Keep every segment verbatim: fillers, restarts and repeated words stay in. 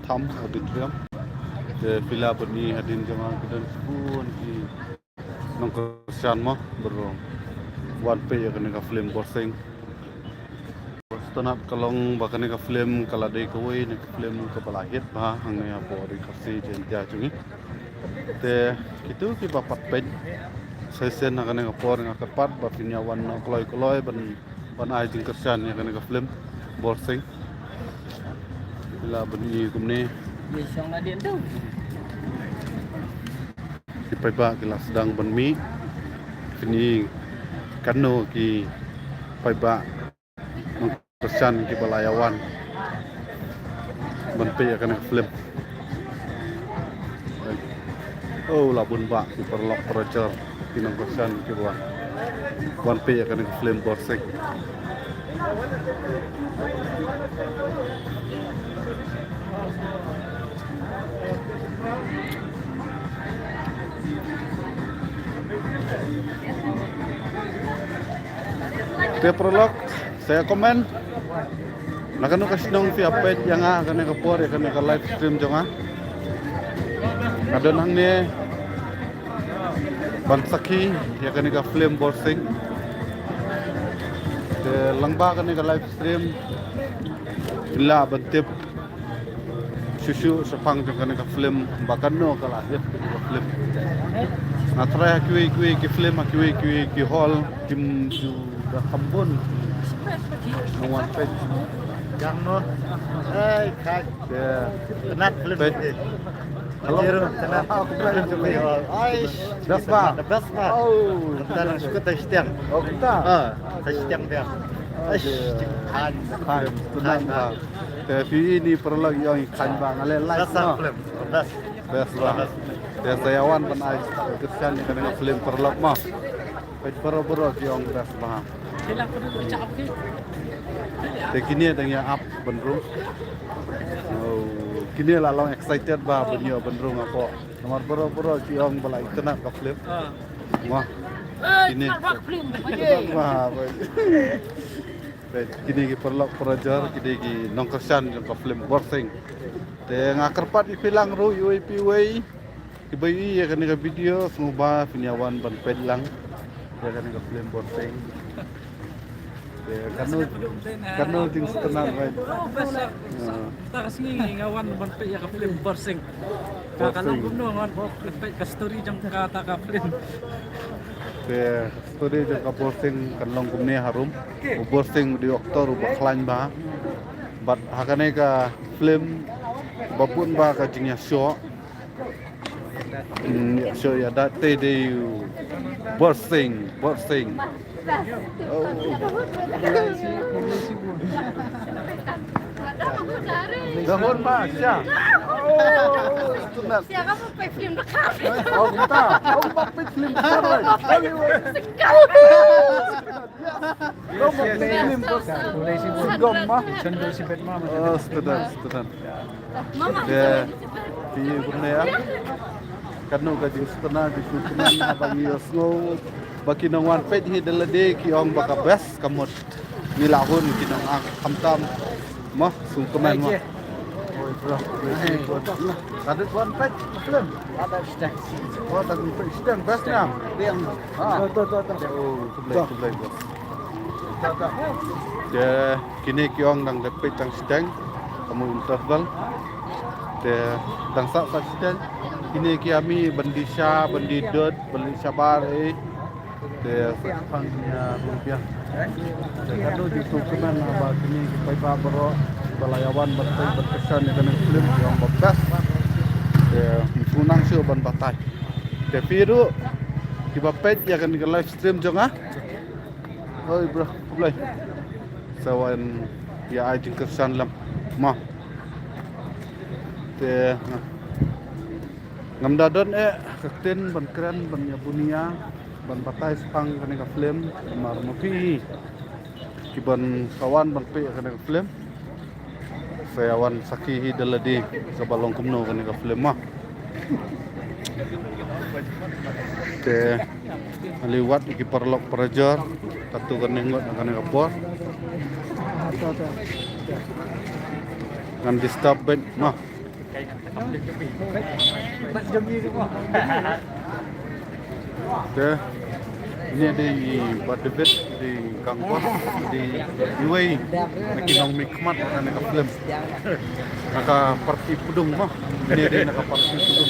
Tham Auditorium. Te phi lah ban ïohi hadien jong nga ki don shibun ki nongkyrshan mo, ba wan peit ïa kane ka film Borsing. Sngewtynnat ka long ba kane ka film ka la dei kawei na ki film kaba la hit bha hangne hapoh Ri Khasi Jaiñtia jong ngi. Te kito kiba pat peit sa shisien ha kane ka por nga kyrpad ba phin ïa wan noh kloi kloi ban ban ai jingkyrshan ïa kane ka film Borsing. Phi lah ban ïohi kumne. Ye shong na dien tu. Ki paidbah ki la sdang ban mih. Phin ïohi kano ki paidbah nongkyrshan kiba la ïa wan ban peit ïa kane ka film. Oh, la bun bah ki paralok parajor, ki nongkyrshan kiba wan peit ïa kane ka film Borsing. Te paralok, sa ïa comment na kano ka shnong phi ïa peit ïa nga kane ka por ïa kane ka live stream jong nga. Nga don hangne ban sakhi ïa kane ka film Borsing. Te lyngba kane ka live stream phin lah ban tip shuh shuh shaphang jong kane ka film ba kano ka la hit kane ka film. Nga try ha kiwei kiwei ki film ha kiwei kiwei ki hall kim ju da kham bun nongwan peit. Jang no. Hey, kai. Yeah. Kynat film. Hello. Kynat. Ai. Best ba? The best ba? Oh. Kita nang suka tai shitiang. Oh, kita. Ah, tai shitiang dia. Ai. Khan. Khan. Te phi ïohi paralok ïong i khan ba nga leh like. Best film. Best. Best ba? Te sa ïa wan ban ai kyrshan ïa kane ka film paralok mo. Peit baroh baroh ki ong best ba. Te kine dang ïa ap ban rung. Oh, kine la long excited ba ban ïoh ban rung hapoh. Namar baroh baroh ki ong ba la itynnat ka film. Mo. Kine. Ba. Peit, kine ki paralok parajor, kine ki nongkyrshan jong ka film Borsing. Te nga kyrpad ïa phi lang ruh iwei pa iwei kiba ïohi ïa kane ka video sngewbha phin ïa wan ban peit lang ïa kane ka film Borsing. Te kano kano jingsngewtynnat, right? Oh, best, sir. Ah. Mynta ka sngi nga wan ban peit ïa ka film Borsing. Ka, ka long kumno nga wan ban peit ka story jong kata ka film. Te story jong ka Borsing kan long kumne harum. U Borsing u dei u actor uba khlaiñ bha. Bad ha kane ka film ba bun bha ka jingïashoh. Hmm, ïashoh ïada te dei u Borsing, Borsing. Oh. Dahon ma, sha. Oh, sngewtynnat. Sha ka peit film da ka. Oh, kita. Oh, ma peit film da ka. Yes, yes, yes. Film Borsing. Sngewbha. Oh, sngewtynnat, sngewtynnat. Te phi kumne ïa. Kano ka jingsngewtynnat, jingsngewtynnat haba ngi ïohsngew ba ki nongwan peit hi da lade ki ong ba ka best ka mut. Ngi la hun ki nong-ang khamtam. Mo, sngewtynnat mo. Oi, bro. Ka dei wan peit film. Oh, ka dei peit film best na. Ah. To, to, to, to. Oh, khublei, khublei, bro. Te kine ki ong dang dep peit tang shiteng, ka mut interval. Te dang sah sah shiteng, kine ki ïa mih ban die sha, ban die dud, ban leit shabar, eh. Te sa pang ïa ruh pia. Te kano jingsngewtynnat ba kine ki paidbah baroh ba la ïa wan ban peit ban kyrshan ïa kane ka film ki ong ba best. Te sngewtynnat shuh ban batai. Te phi ruh kiba peit ïa kane ka live stream jong nga. Oi, bro, khublei. Sa wan ïa ai jingkyrshan lem. Mo. Te, ngam da don eh ka ktien ban kren ban ïa bunia ban batai shaphang kane ka film, namar ma phi ki ban sa wan ban peit kane ka film. Sa ïa wan sakhi hi da lade kaba long kumno kane ka film mo. Te ale wat ki paralok parajor, katto katne ngut na kane ka por. Ngan disturb beit mo. Te ine dei i Bah David, dei kang boss, dei iwei na ki nongmihkhmat na ka film, na ka parti pudung mo. Ine dei na ka parti pudung.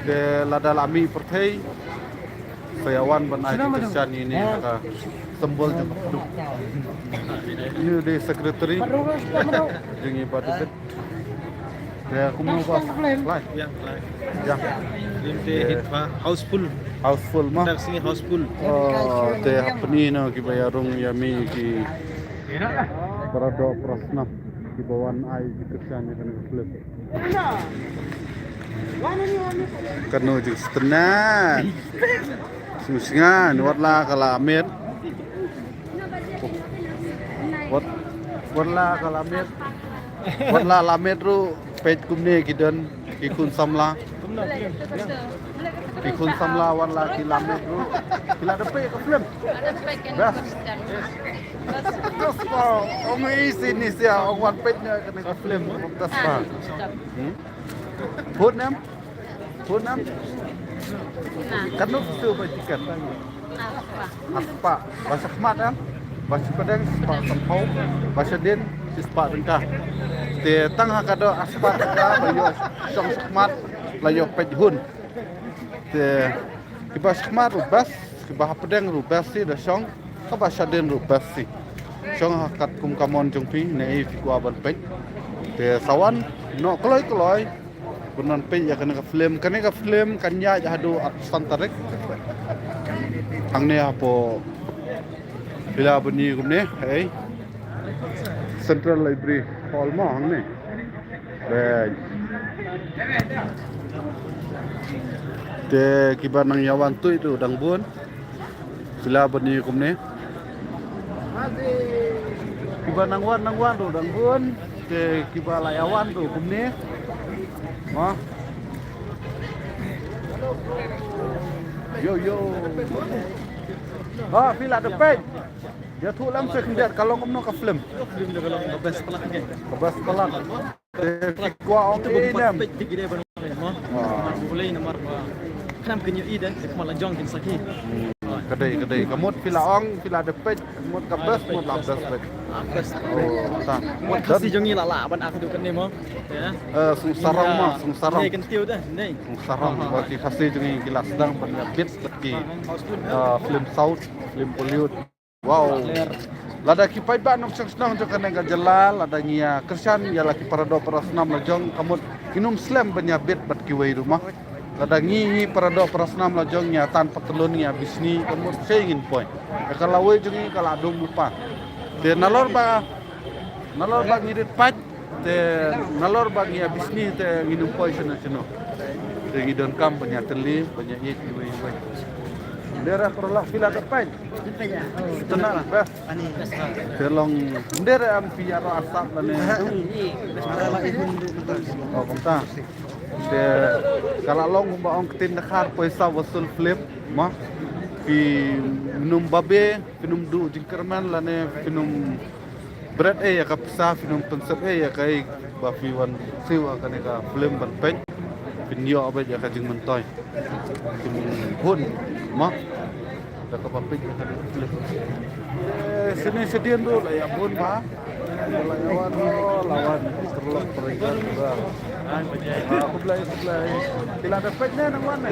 Te lada la mih pyrthei, sa ïa wan ban ai ki kyrshan ïa ine na ka symbol jong ka pudung. Ine dei secretary jong i Bah David. Te kumno boss? Lai. Ïa, lai. Ïa. Lim te hit pha housefull. Housefull mo. Dak sini housefull. Oh, te hapni no kiba ïa rung ïa mih ki para doh para snam kiba wan ai ki kyrshan ïa kane ka film. Kano jingsngewtynnat. Sngewsngew wat la ka la miet. Wat, wat la ka la miet. Wat la la miet ruh peit kumne ki don ki khun samla. Ki khun samla wat la ki la miet ruh. Ki la dep peit ka film. Best. Best. Ong isi ni sia ong wan peit ne ka film. Best. Hmm? Phone em? Phone em? Katno pisa ba tiket? Arspah. Ba shakhmat em? Ba shipdeng spah sanphew. Ba shadien shispah tyngka. Te tang ha ka doh arspah tyngka ba ïoh shong shakhmat la ïoh peit hun. Te kiba shakhmat ruh best, kiba hapdeng ruh best shi da shong. Kaba shadien ruh best shi. Shong ha katkum ka mon jong phi ne ei phi kwah ban peit. Te sa wan noh kloi kloi ban wan peit ïa kane ka film. Kane ka film kan ïaid haduh arphew san tarik. Hangne hapoh phi la bani kumne, ei. Central Library Hall mo hangne. Bad te kiba nang ïa wan tuh tu dang bun. Phi la bani kumne. Kiba nang wan nang wan tu dang bun. Te kiba la ïa wan tu kumne. Ma. Yo yo. Ha phi la dep peit. Ïathuh lem sha khyndiat ka long kumno ka film. Film da ka long ka best palat ke. Ka best palat. Te phi kwah ong ei nem. Peit dik ide ban ong mo. Bulei namar ba khnam kin ïohi de, kumba la jong kin sakhi. Ka dei ka dei ka mut phi la ong phi la dep peit, ka mut ka best, mut la best peit. Ah, best. Oh, ta. Mut Khasi jong ngi la lah ban ak du kane mo. Ya. Eh, sungsarong mo, sungsarong. Nei kan tiu de, nei. Sungsarong ba ki Khasi jong ngi ki la sdang ban ïa bit ki, eh, film South, film Bollywood. Wow. Lada ki paidbah nongshong shnong jong kane ka jylla, lada ngi ïa kyrshan ïa la ki para doh para snam la jong, ka mut ngin ym slem ban ïa bit bad kiwei ruh mo. Lada ngi hi para doh para snam la jong ngi ïa tan patlun ngi ïa bishni, ka mut shei ngin poi. Ïa ka lawei jong ngi ka la dum lypa. Te nalor ba, nalor ba ngi rit pait, te nalor ba ngi ïa bishni te ngin ym poi shano shano. Te ngi donkam ban ïa tylli ban ïa ïeit iwei iwei. Dera paralok phi la dep pait. Tena best. Te long dera am phi ïa ro asap lane. Oh kumta. Te ka la long kumba ong ktien dkhar poisa wasul film ma. Phin ym babe, phin ym duh jingkyrmen lane phin ym bret ei ïa ka pisa, phin ym pynsep ei ïa kaei ba phi wan siew ha kane ka film ban peit. Phin ïoh beit ïa ka jingmyntoi. Phin hun ma da kaba peit ïa kane ka film. Eh, shane shadien ruh la ïa bun bha. La ïa wan ruh, la wan paralok parajor ruh. Ah, khublei, khublei. Phi la dep peit ne nang wan ne?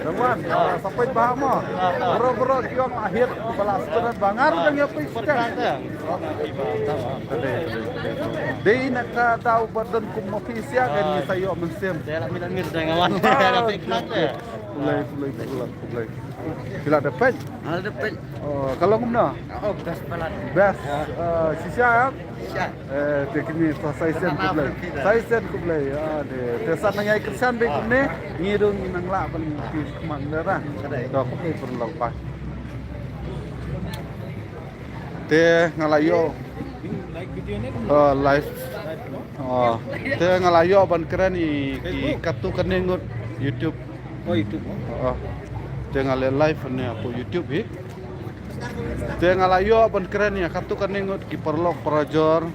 Nang wan. Ah, sa peit bha mo. Baroh baroh ki ong la hit, ba la sdang ba nga ruh dang ïa peit sdang. Dei na ka daw ba don kum ma phi sia kan ngi sa ïoh mynsiem. Khublei, khublei, khublei, khublei. Phi la dep peit? Ah, dep peit. Oh, ka long kumno? Oh, best palat. Best. Eh, shisha ïa? Shisha. Eh, te kine sa sa isen khublei. Sa isen khublei. Ah, de. Te sa nang ïai kyrshan beit kumne, ngi ruh ngi nang lah ban phi khmat dara. To khublei paralok bha. Te nga la ïoh. Oh, live. Oh, te nga la ïoh ban kren ïa ki katto katne ngut YouTube. Oh, YouTube. Oh. Te nga leh live ne hapoh YouTube hi. Te nga la ïoh ban kren ïa katto katne ngut ki paralok parajor.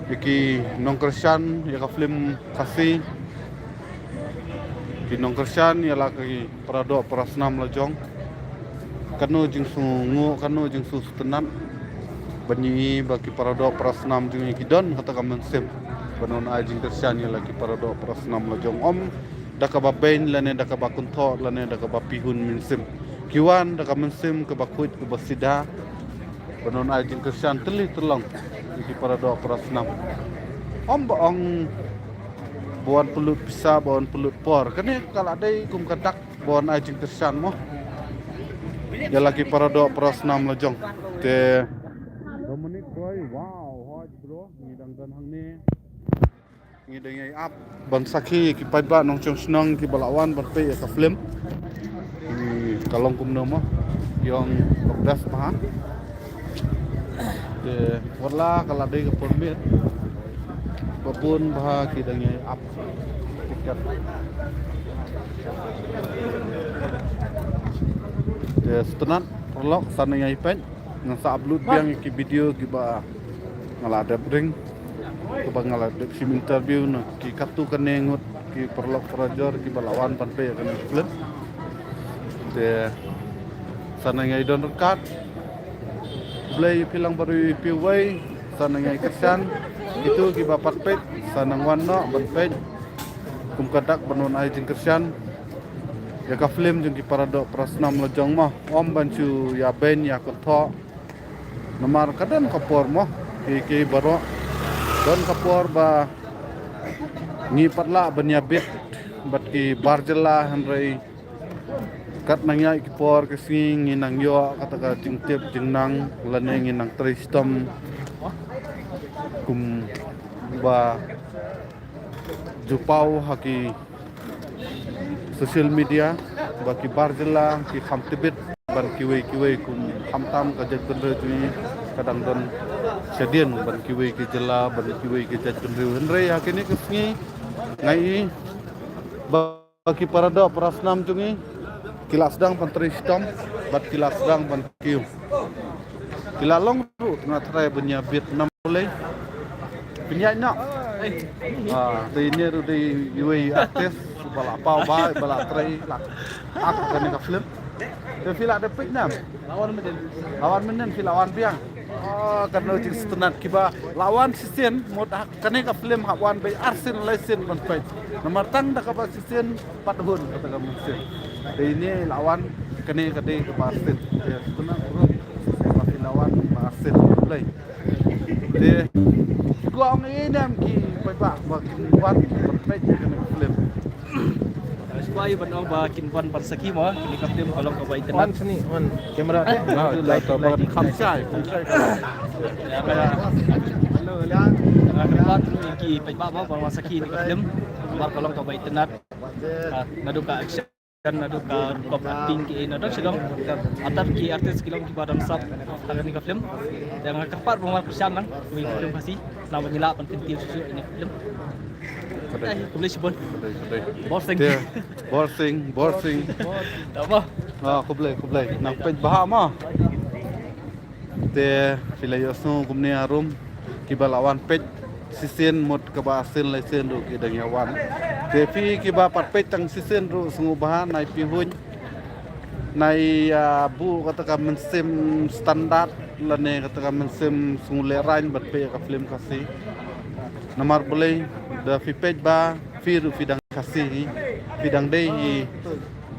Ïa ki nongkyrshan ïa ka film Khasi, ki nongkyrshan ïa la ki paradoh parasnam la jong. Katno jingsngew, katno jingsngewtynnat ban ïohi ba ki paradoh parasnam jong ngi ki don kata ka mynsiem ban wan ai jingkyrshan ïa la ki paradoh parasnam la jong. Ym da kaba beiñ lane da kaba kynthoh lane da kaba pyrshah mynsiem. Ki wan da ka mynsiem kaba khuid kaba sida ban wan ai jingkyrshan tylli tylli ïa ki paradoh parasnam. Ym ba ong ba wan pynlut pisa, ba wan pynlut por. Kane ka la dei kum ka dak ba wan ai jingkyrshan mo ïa la ki paradoh parasnam la jong. Te Dominic Boy, wow, hot bro, ngi dang don hangne. Ngi dang ïai ap ban sakhi ïa ki paidbah nongshong shnong kiba la wan ban peit ïa ka film. Hmm, ka long kumno mo? Ïong ka best bha. Te wat la ka la dei ka por miet ba bun bha ki dang ïai ap tiket. Te sngewtynnat paralok, sa nang ïai peit. Ngan sa upload biang ïa ki video kiba nga la dep ring, kiba nga la dep shim interview na ki katto katne ngut ki paralok parajor kiba la wan ban peit ïa kane ka film. Te sa nang ïai don ryngkat. Blei phi lang baroh phi wei, sa nang ïai kyrshan. Kito kiba pat peit sa nang wan noh ban peit. Kum ka dak ban wan ai jingkyrshan ïa ka film jong ki paradoh parasnam la jong mo. Ym ban shu ïa beiñ ïa kynthoh. Namar ka don ka por mo, ki, ki baroh, don ka por ba ngi pat lah ban ïa bit bad ki bar jylla, hynrei kat nang ïaid ki por ki sngi ngi nang ïoh kata ka jingtip jingnang lane ngi nang trei shitom kumba ju paw ha ki social media ba ki bar jylla ki kham tbit ban kiwei kiwei kum khamtam ka jaitbynriew jong ngi ka dang don shadien ban kiwei ki jylla, ban kiwei ki jaitbynriew. Hynrei ha kine ki sngi nga i ba ki paradoh parasnam jong ngi ki la sdang ban trei shitom bad ki la sdang ban kiew. Ki la long ruh tang trai ban ïa bit namar lei pynïaid noh. Ah, dei ne ruh dei iwei artist ba la paw ba ba la trei la ak kane ka film. Te phi la dep peit nam? La wan mynnin. La wan mynnin, phi la wan biang. Ah, katno jingsngewtynnat kiba la wan shisien mut ha kane ka film hap wan beit arsien laisien ban peit. Namar tang da kaba shisien pat hun kata ka mynsiem. Te ine la wan kane ka dei kaba arsien. Te sngewtynnat bro ba phi la wan ba arsien, khublei. Te kwah ong ïa nam ki paidbah ba kin wan ban peit kane ka film. Shuwa ïa ban ong ba kin wan ban sakhi mo, kane ka film ka long kaba itynnat. On sini, on camera. Ïa nga kyrpad ïa ki paidbah mo ban wan sakhi kane ka film. Namar ka long kaba itynnat. Ah, naduh ka action, naduh ka rukom acting ki, naduh shilong. Artat ki artist ki long kiba dang sap ha kane ka film. Te nga kyrpad ban wan kyrshan lang, wi ka film Khasi. Namar ngi lah ban kyntiew shuh shuh ïa kane ka film. Khublei shibun. Khublei, khublei. Bor Sing. Te, Bor Sing, Bor Sing. Tama. Ah, khublei, khublei. Nang peit bha mo. Te phi la ïohsngew kumne harum, kiba la wan peit shisien mut kaba arsien laisien ruh ki dang ïa wan. Te phi kiba pat peit tang shisien ruh sngewbha nai pyrshah, nai, ah, buh kata ka mynsiem standard lane kata ka mynsiem sngewlehraiñ ban peit ka film Khasi. Namar balei, da phi peit ba phi ruh phi dang Khasi hi, phi dang dei hi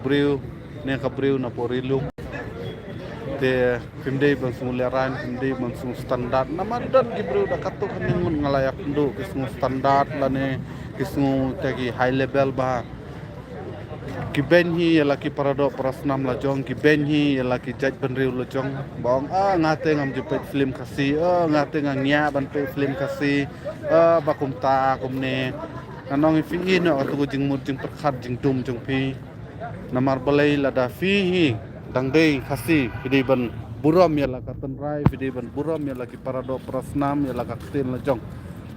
briew ne ka briew na pori lum. Te phim dei ban sngewlehraiñ, phim dei ban sngew standard. Namar don ki briew da katto katne ngut nga la ïakynduh ki sngew standard lane ki sngew te ki high level bha. Ki beiñ hi ïa la ki paradoh parasnam la jong, ki beiñ hi ïa la ki jaitbynriew la jong. Ba ong, ah, nga te ngam ju peit film Khasi, ah, nga te nga ngiah ban peit film Khasi, ah, ba kumta kumne. Ngan ong ïa phi, ïehnoh katto ka jingmut jingpyrkhat jingdum jong phi. Namar balei, lada phi hi dang dei Khasi, phi dei ban burom ïa la ka tynrai, phi dei ban burom ïa la ki paradoh parasnam, ïa la ka ktien la jong.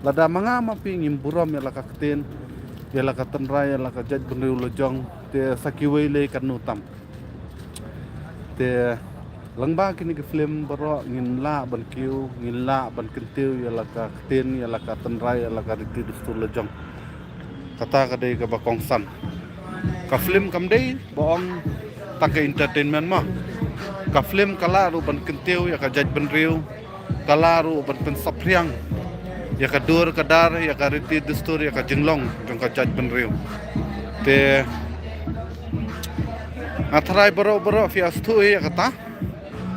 Lada ma nga ma phi ngim burom ïa la ka ktien, ïa la ka tynrai, ïa la ka jaitbynriew la jong, te sa kiwei lei katno tam. Te Lyngba kine ki film baroh ngin lah ban kiew, ngin lah ban kyntiew ïa la ka ktien, ïa la ka tynrai, ïa la ka riti dustur la jong. Kata ka dei kaba kongsan. Ka film kam dei ba ong tang ka entertainment mo. Ka film ka lah ruh ban kyntiew ïa ka jaitbynriew, ka lah ruh ban pynsaphriang ïa ka dur ka dar, ïa ka riti dustur, ïa ka jinglong jong ka jaitbynriew. Te nga tharai baroh baroh phi ïa sngewthuh ïa kata.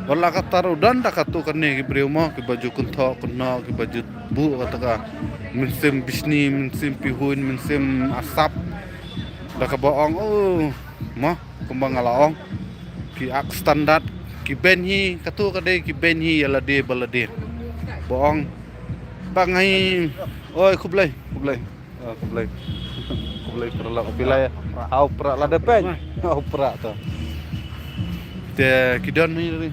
Wat la katta ruh don da katto katne ki briew mo, kiba ju kynthoh kynnoh, kiba ju buh kata ka mynsiem bishni, mynsiem pihuiñ, mynsiem asap da kaba ong, oh, mo, kumba nga la ong, ki ak standard, ki beiñ hi, katto ka dei ki beiñ hi ïa lade ba lade. Ba ong ba ngi, oi, khublei, khublei. Ah, khublei. Khublei paralok. Phi la ïa, ah, u Prah lada peit. Ah, u Prah to. Te ki don hi,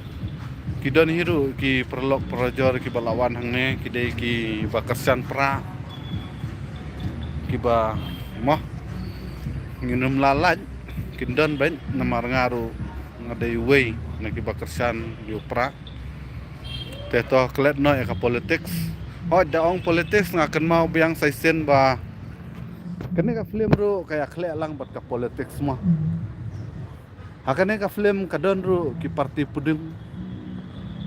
ki don hi ruh ki paralok parajor kiba la wan hangne, ki dei kiba kyrshan Prah, kiba, mo, ngin ym lah lait, kin don beit, namar nga ruh nga dei uwei na kiba kyrshan ïa u Prah. Te to klet noh ïa ka politics. Hooid, da ong politics, nga kynmaw biang sa shisien ba kane ka film ruh ka ïakhleh lang bad ka politics mo. Ha kane ka film ka don ruh ki parti pudung,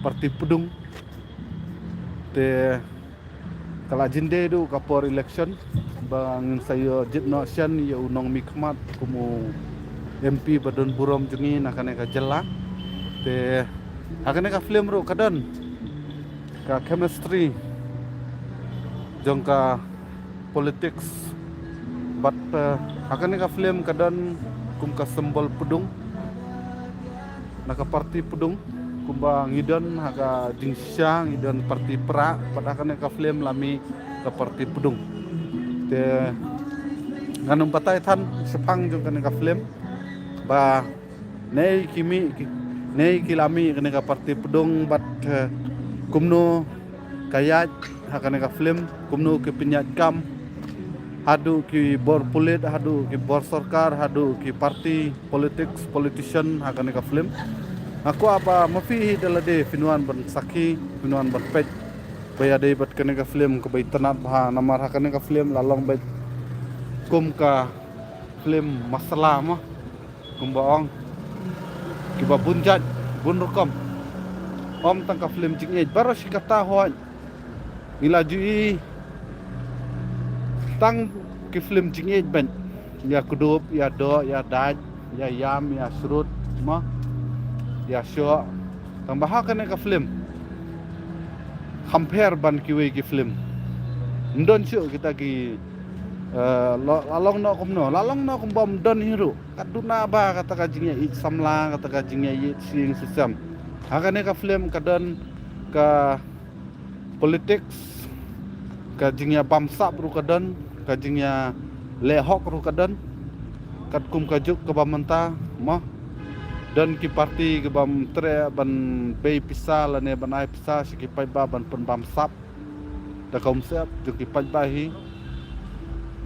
parti pudung. Te ka la jin dei ruh ka por election ba ngin sa ïoh jied noh shen ïa u nongmihkhmat kum u M P ba don burom jong ngi na kane ka jylla. Te ha kane ka film ruh ka don ka chemistry jong ka politics. Bad, eh, ha kane ka film ka don kum ka symbol pudung, na ka parti pudung, kumba ngi don ha ka jingshisha ngi don parti Prah, bad ha kane ka film la mih ka parti pudung. Te ngan ym batai than shaphang jong kane ka film ba nei ki mih, ki, nei ki la mih kane ka parti pudung bad, eh, kumno ka ïaid ha kane ka film, kumno ki pynïaid kam haduh ki bor pulit, haduh ki bor sorkar, haduh ki parti politics, politician ha kane ka film. Nga kwah ba ma phi hi da lade phin wan ban sakhi, phin wan ban peit ba ïadei bad kane ka film kaba itynnad bha, namar ha kane ka film la long beit kum ka film masala mo. Kumba ong, kiba bun jait, bun rukom. Ym tang ka film jingïeit, baroh shi katta hooid. Ngi la ju i tang ki film jingïeit beit. Ïa kdup, ïa doh, ïa dait, ïa ïam, ïa shrut, mo, ïa shoh. Tang ba ha kane ka film kham pher ban kiwei ki film. Ym don shuh kita ki, eh, la long noh kumno, la long noh kumba ym don hi ruh. Ka duna ba kata ka jingïaieit samla, kata ka jingïaieit sing shisem. Ha kane ka film ka don ka politics, ka jingïabamsap ruh ka don, ka jingïaleh hok ruh ka don. Katkum ka juk kaba mynta mo, don ki parti kibym treh ban bei pisa lane ban ai pisa sha ki paidbah ban pynbamsap da ka umsyep jong ki paidbah hi.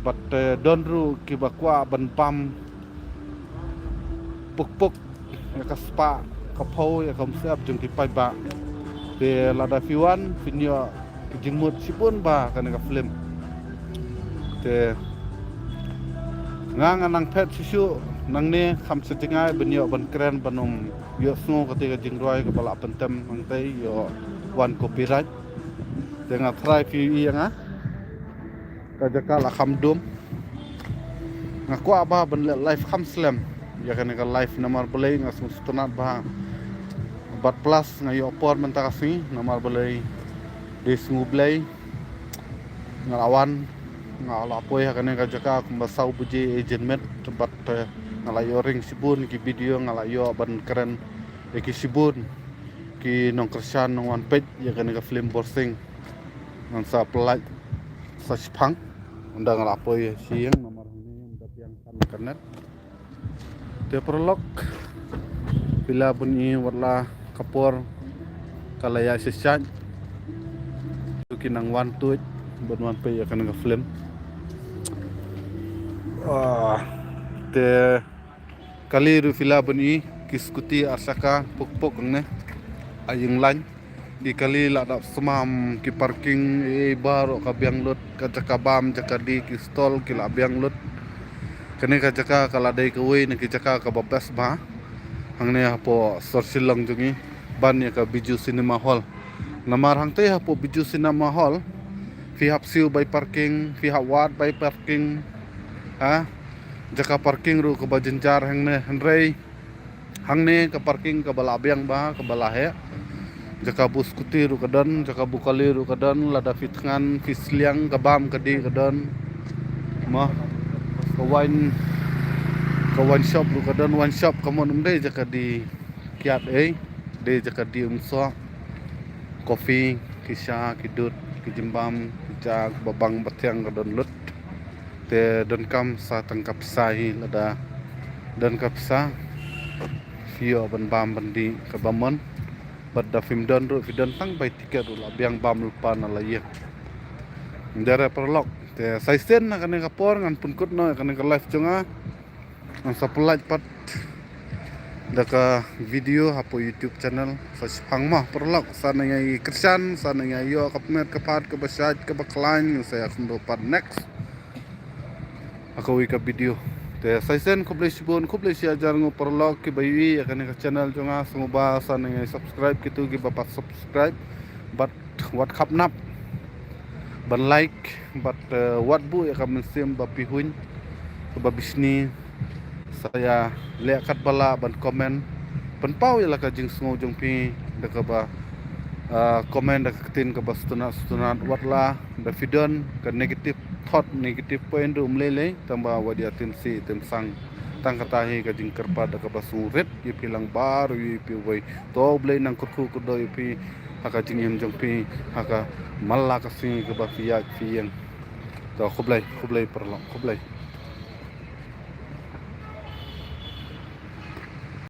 Bad, eh, don ruh kiba kwah ban bam puk puk ïa ka spah ka phew ïa ka umsyep jong ki paidbah. Te lada phi wan phin ïoh ki jingmut shibun bha kane ka film. Te nga nga nang phet shuh shuh nangne, kham shu jngai ban ïoh ban kren ban ym ïohsngew kata ka jingrwai kaba la pyntem hangtei, ïoh wan copyright. Te nga tharai phi ïohi ïa nga, ka jaka la kham dum. Nga kwah bha ban leh live kham slem ïa kane ka live, namar balei nga sngewtynnat bha. Bad plus nga ïoh por mynta ka sngi, namar balei dei sngi U Blei. Nga la wan, nga la poi ha kane ka jaka kumba saw baje eh janmiet, bad, eh, nga la ïoh ring shibun ki video, nga la ïoh ban kren ïa ki shibun ki nongkyrshan nongwan peit ïa kane ka film Borsing. Ngan sa pynlait sa shiphang. Ynda nga la poi sha ïing namar hangne ynda biang ka internet. Te paralok, phi lah ban i wat la ka por ka la ïaid shai shai. Ki nang wan tuid ban wan peit ïa kane ka film. Ah, te kali ruh phi lah ban i ki scooty ar shaka puk puk hangne. a ïing lain. Ki kali la dap smam, ki parking ei baroh ka biang lut, ka jaka bam jaka dih ki stall ki la biang lut. Kane ka jaka ka la dei kawei na ki jaka kaba best bha hangne hapoh sor Shillong jong ngi, ban ïa ka Bijou Cinema Hall. Namar hangtei hapoh Bijou Cinema Hall phi hap siew bai parking, phi hap wad bai parking. Ha, jaka parking ruh kaba jynjar hangne, hynrei hangne ka parking kaba la biang bha, kaba la heh. Jaka bu scooty ruh ka don, jaka bu kali ruh ka don, lada phi thngan phi sliang, ka bam ka dih ka don. Mo, ka wine, ka wine shop ruh ka don. Wine shop ka mon, ym dei jaka die kiad ei, dei jaka die umsoh. Coffee, ki sha, ki dud, ki jingbam, ki ja, kaba bang ba thiang ka don lut. Te donkam sa tang ka pisa hi, lada don ka pisa phi ïoh ban bam ban dih kaba mon. Bad da phim don ruh, phi don tang bai tiket ruh la biang bam lypa na la ïing. Dei re paralok. Te sa shisien na kane ka por ngan pynkut noh ïa kane ka live jong nga. Ngan sa pyllait pat da ka video hapoh YouTube channel. Sa shu hang mo paralok, sa nang ïa kyrshan, sa nang ïa ïoh ka met ka phad kaba shait kaba khlaiñ, sa ïa khyndiat pat next ha kawei ka video. Te sa shisien khublei shibun, khublei shi hajar nguh paralok kiba ïohi ïa kane ka channel jong nga. Sngewbha sa nang ïa subscribe, kito kiba pat subscribe bad wat khapnap ban like bad, eh, wat buh ïa ka mynsiem ba pyrhuh, kaba bishni. Sa ïa leh katba lah ban comment, pynpaw ïa la ka jingsngew jong phi da kaba, eh, comment da ka ktien kaba sngewtynnat sngewtynnat. Wat la da phi don ka negative thought, negative point ruh ym lei lei, tangba wat ïa tim si tim sang. Tang kata hi ka jingkyrpad da kaba sngewrit ïa phi lang baroh, ïa phi wei. To U Blei nang kyrkhu kyrdoh ïa phi ha ka jingim jong phi, ha ka man la ka sngi kaba phi ïaid phi ïeng. To khublei, khublei paralok, khublei.